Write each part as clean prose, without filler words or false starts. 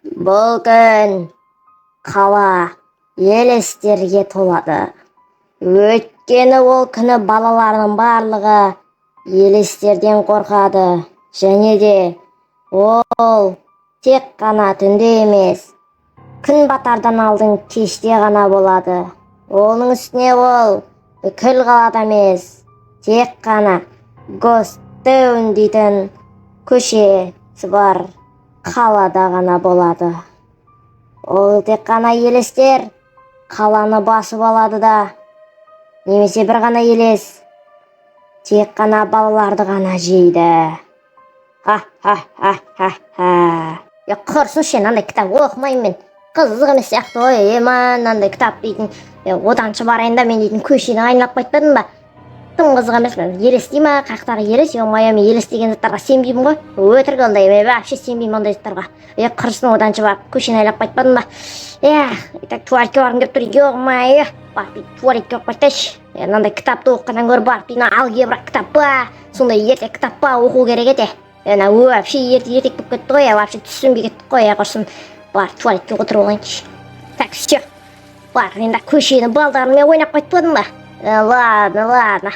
Бұл күн қала елестерге толады. Өйткені ол күні балалардың барлығы елестерден қорқады. Және де ол тек қана түнде емес, күн батардан алдын кеште ғана болады. Оның үстіне ол бүкіл қалада емес, тек қана Ghost Town дейтін көшесі бар қалада ғана болады. Ол тек қана елестер қаланы басып алады да, немесе бір ғана елес тек қана балаларды ғана жейді. Ха-ха-ха-ха-ха. Я құрсыншы, мынандай кітап оқымаймын мен. Қызық емес сияқты ғой, ема, мынандай кітап дейтін. Оданшы барайын да мен дейтін көшені айналып қайтпадым ба? Тым қызық емес. Елес дей ма, қаяқтағы елес? Ё-моё, мен елес деген заттарға сенбеймін ғой. Өтірік ондай, мен вообще сенбеймін ондай заттарға. Құрсын, оданшы барып көшені айналып қайтпадым ба? Так туалетке барғым келіп тұр, ё-моё, барып бүйтіп туалетке барып қайтайыншы. Мынандай кітапты оқығаннан гөрі барып мына алгебра кітап па, сондай ертек кітап па оқу керек еді. Мына вообще ертек болып кетті ғой, вообще түсінбей кеттік қой, құрсын. Барып туалетке отырып алайыншы. Так, все. Бар, енді көшені балдарыммен ойнап қайтпадым ба? Ладно, ладно.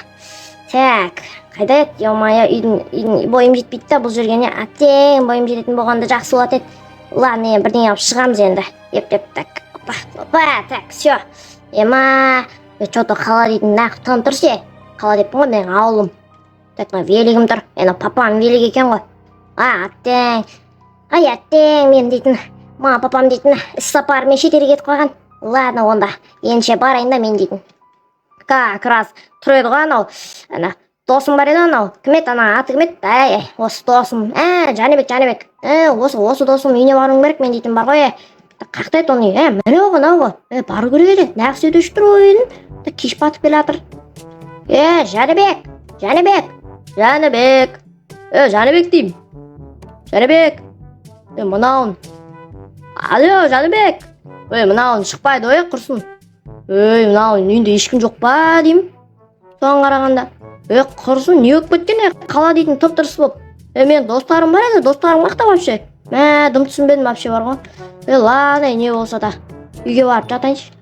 Так, қайда еді? Ё-моё, үйдің бойым жетпейді да бұл жерге, не? Әттең, бойым жететін болғанда жақсы болатын еді. Ладно, енді бірдеңе алып шығамыз енді. Еп, еп, так. Опа, опа, так, все. Ема, че-то қала дейтін нақ тым тұр ше. Қала деппін ғой, менің ауылым. Так, мына велигім тұр. Енді папамның велигі екен ғой. А, әттең. Ай, әттең, мен дейтін, мама папам дейтін іс сапарымен шетелге кетіп қалған. Ладно, онда ендеше барайын да мен дейтін. Как раз тұр еді ғой анау, ана досым бар еді анау, кім еді ана, аты кім еді? Әй, осы досым, Жәнібек, Жәнібек. Осы досым үйіне баруым керек мен дейтін бар ғой. Қаяқта еді оның үйі? Міне ғой, мынау ғой. Бару керек еді. Нағыз свет өшіп тұр ғой үйдің. Кеш батып келе жатыр. Жәнібек, Жәнібек, Жәнібек. Жәнібек деймін. Жәнібек. Мынауын. Алло, Жәнібек. Ой, мынауын шықпайды ғой, құрсын. Ей, мынауын үйінде ешкім жоқ па деймін. Соған қарағанда. Құрсын, не болып кеткен, қала дейтін тып-тырыс болып. Менің достарым бар еді, достарым қаяқта вообще? Мә, дым түсінбедім вообще бар ғой. Ладно, не болса да. Үйге барып жатайыншы.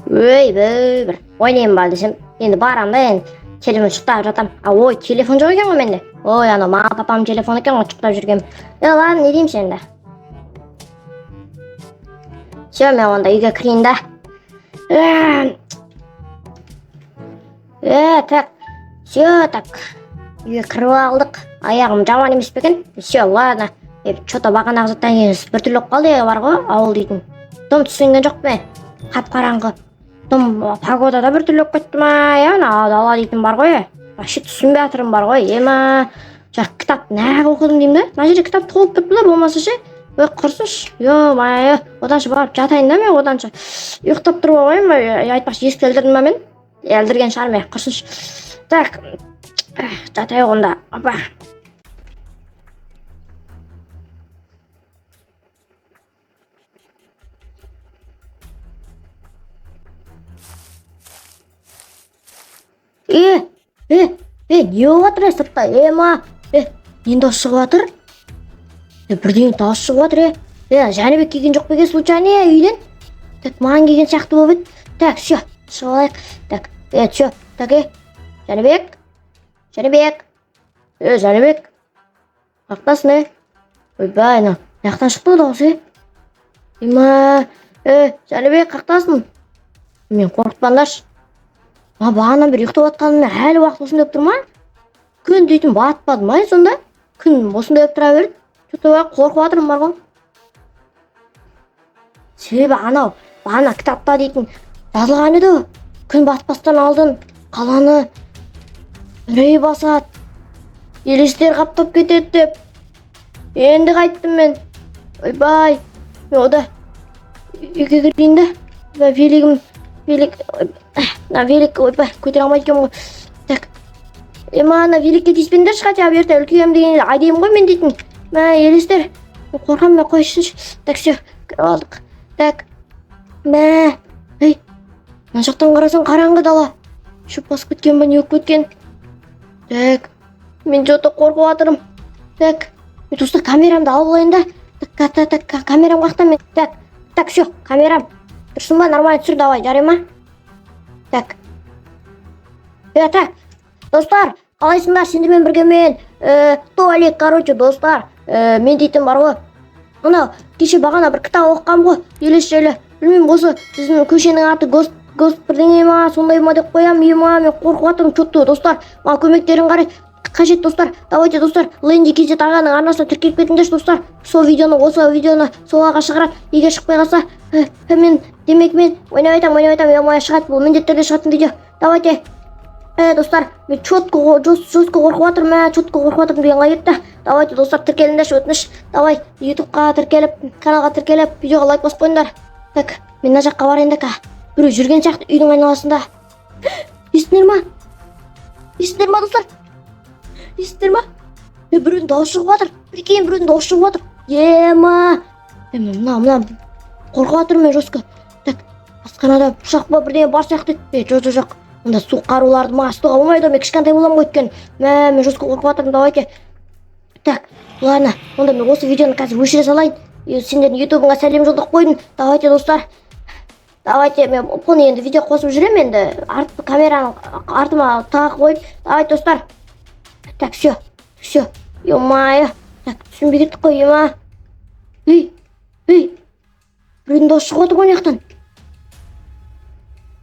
Өй, бір ойнайын ба десем, енді барам да енді телефон шұқтап жатам. А, ой, телефон жоқ екен ғой менде. Ой, анау мама папамның телефоны екен ғой шұқтап жүргенім. Ладно, не деймін енді. Все, мен онда үйге кірейін да. Так, все, так. Үйге кіріп алдық. Аяғым жаман емес пе екен? Все, ладно. Че-то бағанағы заттан кейін біртүрлі болып қалды, бар ғой, ауыл дейтін. Дым түсінген жоқ мен. Қап-қараңғы. Дым погода да біртүрлі болып кетті ма, я, ана дала дейтін бар ғой. Вообще түсінбей жатырмын бар ғой. Ема, жаңа кітап неғып оқыдым деймін да. Мына жерде кітап толып тұрыпты да, болмаса ше. Ой, құрсыншы. Ё-моё, оданша барып жатайын да мен, оданша. Ұйықтап тұрып алайын ба, айтпақшы, есікті ілдірдім ба мен? Ілдірген шығармын, құрсыншы. Так, жатайық онда. Опа. Не болып жатыр, сыртта? Ема, нен дауыс шығып жатыр? Бірдеңе дауыс шығып жатыр, Жәнібек келген жоқ па екен случайно, үйден? Так, маған келген сияқты болып еді. Так, все, шығып алайық. Так, все, так, Жәнібек, Жәнібек, Жәнібек, қаяқтасың, е? Ойбай, ана, мына жақтан шықты ғой дауыс, е? Ема, Жәнібек, қаяқтасың? Мен қорқытпаңдаршы. А, бағанадан бері ұйықтап жатқаныммен әлі уақыт осындай болып тұр ма? Күн дейтін батпады ма сонда? Күн осындай болып тұра берді. Че-то қорқып жатырмын бар ғой. Себебі анау, бағана кітапта дейтін жазылған еді ғой. Күн батпастан алдын қаланы үрей басады, елестер қаптап кетеді деп. Енді қайттым мен. Ойбай, мен ода үйге кірейін да. Ойбай, велигім, велик, мына велик, ойбай, көтере алмайды екенмін ғой. Так, ема, ана великке тиіспеңдерші, хотя бы ертең үлкейемін деген айдаймын ғой мен дейтін. Мә, елестер, қорқамын мен, қойсыншы. Так, все, кіріп алдық. Так, мә, ей, мына жақтан қарасаң қараңғы дала. Шөп басып кеткен ба, не болып кеткен? Так, мен че-то қорқып жатырмын. Так, мен достар камерамды алып алайын да. Так, Так, так, так, камерам қаяқта мен? Так, так, все, камерам. Тұрсын ба, нормально түсір, давай, жарай ма? Так. Так, достар, қалайсыңдар, сендермен бірге мен, Толик, короче, достар, мен дейтін бар ғой. Мынау, кеше бағана бір кітап оқығам ғой, елес жайлы. Білмеймін, осы біздің көшенің аты Гост, Гост бірдеңе ма, сондай ма деп қоямын, ема, мен қорқып жатырмын, че-то, достар, маған көмектерің қарай қажет, достар. Давайте, достар, Ленди KZ ағаның арнасына тіркеліп кетіңдерші, достар. Сол видеоны, осы видеоны сол аға шығарады. Егер шықпай қалса, мен, демек мен ойнап айтамын, ойнап айтамын, ема, шығады, бұл міндетті түрде шығатын видео. Давайте. Достар, мен четко, жестко қорқып жатырмын, четко қорқып жатырмын деген қалай кетті. Давайте, достар, тіркеліңдерші, өтініш. Давай, ютубқа тіркеліп, каналға тіркеліп, видеоға лайк басып қойыңдар. Так, мен мына жаққа барайын да, біреу жүрген сияқты үйдің айналасында. Естіңдер ма? Естіңдер ма, достар? Естіңдер ма? Біреудің дауысы шығып жатыр. Прикинь, біреудің дауысы шығып жатыр. Ема. Мына, мына қорқып жатырмын мен жестко. Так, асханада пышақ па бірдеңе бар сияқты. Жоқ, жоқ, жоқ. Онда суық қаруларды маған ұстауға болмайды ғой, мен кішкентай боламын ғой өйткені. Мә, мен жестко қорқып жатырмын, давайте. Так, ладно, онда мен осы видеоны қазір өшіре салайын. Сендердің ютубыңа сәлем жолдап қойдым. Давайте, достар. Давайте, мен бұны енді видео қосып жүремін енді. Арт, камераны артыма тағы қойып. Давайте, достар. Так, все, все. Ё-моё. Так, түсінбей кеттік қой, ема. Ей, ей. Біреудің дауысы шығып отыр ғой мына жақтан.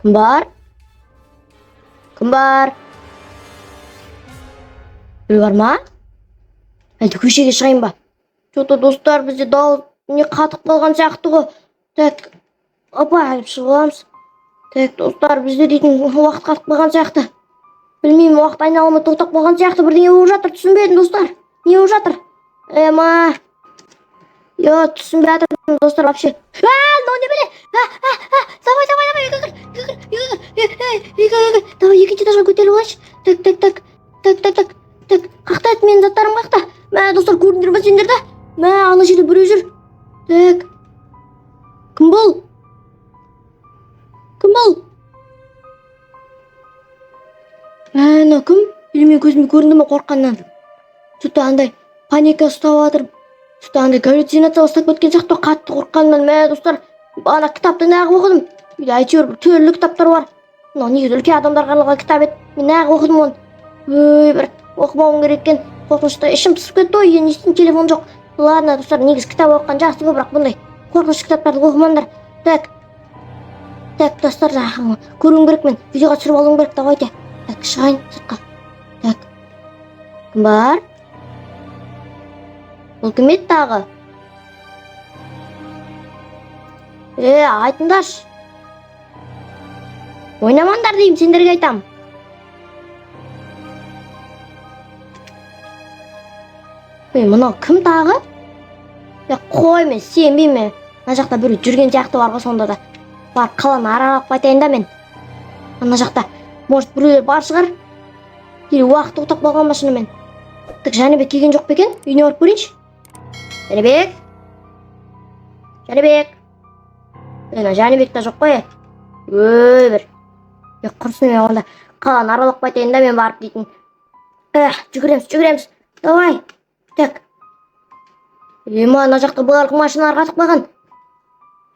Кім бар? Кім бар? Біреу бар ма? Әлде көшеге шығайын ба? Че-то, достар, бізде дауыс не қатып қалған сияқты ғой. Так, опа, деп шығып аламыз. Так, достар, бізде дейтін уақыт қатып қалған сияқты. Білмеймін, уақыт айналымы тоқтап қалған сияқты, бірдеңе болып жатыр, түсінбедім, достар. Не болып жатыр? Ема. Йо, түсінбей жатырмын, достар, вообще. А, мынау не бәле? А, а, а, давай, давай, давай, үйге кір, үйге кір, үйге кір, ей, үйге, үйге, давай, екінші этажға көтеріліп алайыншы. Так, так, так, так, так, так, так, қақта еді, менің заттарым қақта? Мә, достар, көрдіңдер ма сендер да? Мә, ана жерде біреу жүр. Так, кім бұл? Кім бұл? Мә, мынау кім? Или мен көзіме көрінді ме қорыққаннан? Что-то андай паника ұстап жатыр. Что-то андай галлюцинация ұстап кеткен сияқты қатты қорыққаннан. Мә, достар, ана кітапты неғып оқыдым? Үйде әйтеуір бір түрлі кітаптар бар. Мынау негізі үлкен адамдарға арналған кітап еді. Мен неғып оқыдым оны? Өй, бір оқымауым керек екен. Қорқынышты ішім пысып кетті ғой, енді не істеймін, телефон жоқ. Ладно, достар, негізі кітап оқыған жақсы ғой, бірақ бұндай қорқынышты кітаптарды оқымаңдар. Так, так, достар, көруім керек мен, видеоға түсіріп алуым керек, давайте. Так, шығайын сыртқа. Так, кім бар? Бұл кім еді тағы? Айтыңдаршы. Ойнамаңдар деймін, сендерге айтам. Мынау кім тағы? Қой, мен сенбеймін мен. Мына жақта біреу жүрген сияқты бар ғой сонда да. Барып қаланы аралап қайтайын да мен. Ана жақта, может, біреулер бар шығар. Или уақыт тоқтап қалған ба шынымен? Так, Жәнібек келген жоқ па екен? Үйіне барып көрейінші. Жәнібек? Жәнібек? Мына Жәнібек те жоқ қой. Өй, бір. Құрсын, мен онда қаланы аралап қайтайын да мен барып дейтін. Жүгіреміз, жүгіреміз. Давай. Так. Ема, ана жақта барлық машиналар қатып қалған.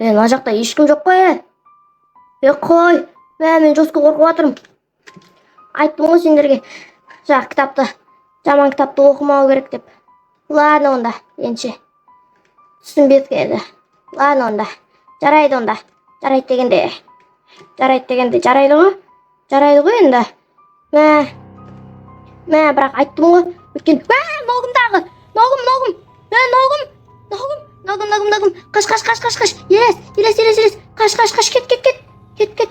Мына жақта ешкім жоқ қой. Қой. Мә, мен жестко қорқып жатырмын. Айттым ғой сендерге. Жаңағы кітапты, жаман кітапты оқымау керек деп. Ладно онда, ендеше. Түсінбедік енді. Ладно онда. Жарайды онда. Жарайды дегенде. Жарайды дегенде жарайды ғой. Жарайды ғой енді. Мә. Мә, бірақ айттым ғой. Өткен. Мә, ногым тағы. Ногым, ногым. Мә, ногым. Ногым, ногым, ногым, ногым. Қаш, қаш, қаш, қаш, қаш. Елес, елес, елес, елес. Қаш, қаш, қаш, кет, кет, кет. Кет, кет.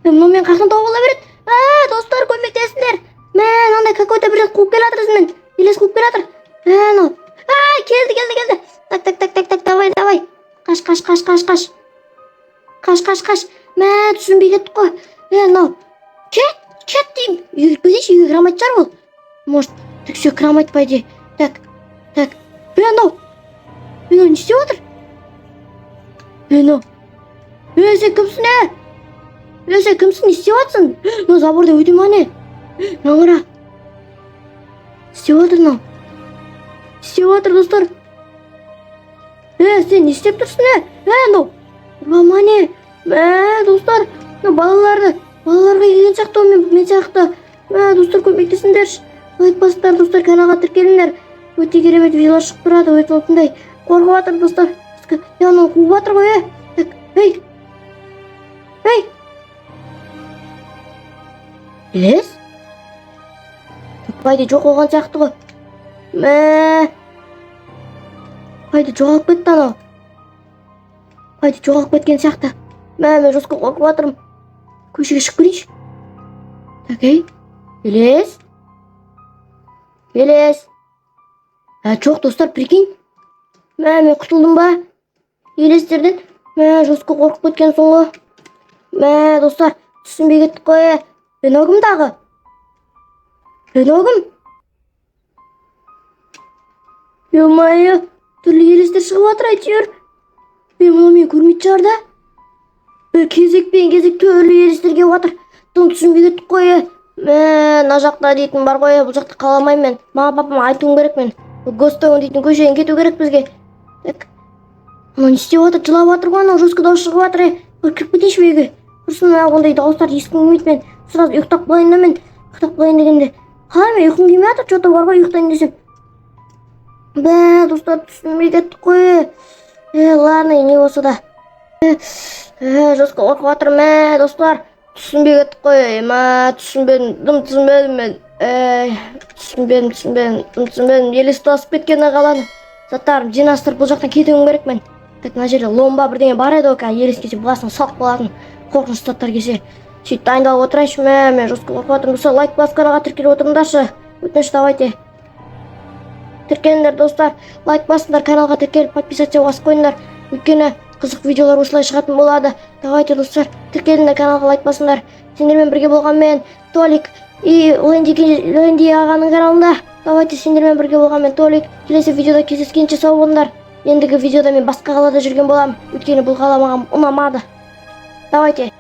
Мынау мен қаяқтан тауып ала береді? А, достар, көмектесіңдер. Мә, мынандай какой-то бір қуып келе жатыр ізімнен. Елес қуып келе жатыр. Мә, анау. А, келді, келді, келді. Так, так, так, так, так, давай, давай. Қаш, қаш, қаш, қаш, қаш. Қаш, қаш, қаш. Мә, түсінбей кеттік қой. Мынау. Кет, кет деймін. Үйге кіріп кетейінші, үйге кіре алмайтын шығар бұл. Может, так все, кіре алмайды, по идее. Так, так. Мынау. Мынау не істеп жатыр? Мынау. Сен кімсің, ә? Сен кімсің, не істеп жатсың? Мынау заборда өте ма не? Мынау қара. Не істеп жатыр мынау? Не істеп жатыр, достар? Е, сен не істеп тұрсың, е? Е, мынау ұрма не? Мә, достар, мына балаларды, балаларға келген сияқты ғой, мен сияқты. Мә, достар, көмектесіңдерші. Лайк басыңдар, достар, каналға тіркеліңдер. Өте керемет видеолар шығып тұрады, өте осындай. Қорқып жатырмын, достар. Е, анау қуып жатыр ғой, е. Так, ей. Ей. Елес? Пайда жоқ болған сияқты ғой. Мә. Пайда жоғалып кетті анау. Пайда жоғалып кеткен сияқты. Мә, мен жестко қорқып жатырмын. Көшеге шығып көрейінші. Так, ей. Елес? Елес? Ә, жоқ, достар, прикинь. Мә, мен құтылдым ба? Елестерден. Мә, жестко қорқып кеткенсің ғой. Мә, достар, түсінбей кеттік қой. Е, мынау кім тағы? Мынау кім? Ё-моё, түрлі елестер шығып жатыр әйтеуір. Е, мынау мені көрмейтін шығар да. Е, кезекпен кезек түрлі елестер келіп жатыр. Тым түсінбей кеттік қой. Е. Мә, мына жақта дейтін бар ғой, е, бұл жақта қала алмаймын мен. Мама, папама айтуым керек мен. Гостоун дейтін көшеден кету керек бізге. Так. Анау не істеп жатыр? Жылап жатыр ғой анау, жестко дауыс шығып жатыр. Е. Бір кіріп кетейінші үйге. Құрсын, мына ондай дауыстарды естігім келмейді мен. Сразу ұйықтап қалайын да мен. Ұйықтап қалайын дегенде. Қалай, мен ұйқым келмей жатыр, че-то бар ғой, ұйықтайын десем. Бә, достар, түсінбей кеттік қой. Е, ладно, не болса да. Е, жестко қорқып жатырмын, мә, достар. Түсінбей кеттік қой, мә, түсінбедім, дым түсінбедім мен. Ей, түсінбедім, түсінбедім, дым түсінбедім. Елес тасып кеткен қаланы. Заттарымды жинастырып, бұл жақтан кетуім керек мен. Так, мына жерде ломба бірдеңе бар еді ғой, қазір елес келсе, басына салып қалатын. Қорқынышты заттар келсе. Сөйтіп дайындалып отырайыншы, мә, мен жестко қорқып жатырмын. Достар, лайк басып, каналға тіркеліп отырыңдаршы. Өтініш, давайте. Тіркеліңдер, достар, лайк басыңдар, каналға тіркеліп, подписаться басып қойыңдар. Өйткені қызық видеолар осылай шығатын болады. Давайте, достар, тіркеліңдер каналға, лайк басыңдар. Сендермен бірге болған мен, Толик, и Ленди, Ленди ағаның каналында. Давайте, сендермен бірге болған мен, Толик. Келесі видеода кездескенше сау болыңдар. Ендігі видеода мен басқа қалада жүрген боламын. Өйткені бұл қала маған ұнамады. Давайте.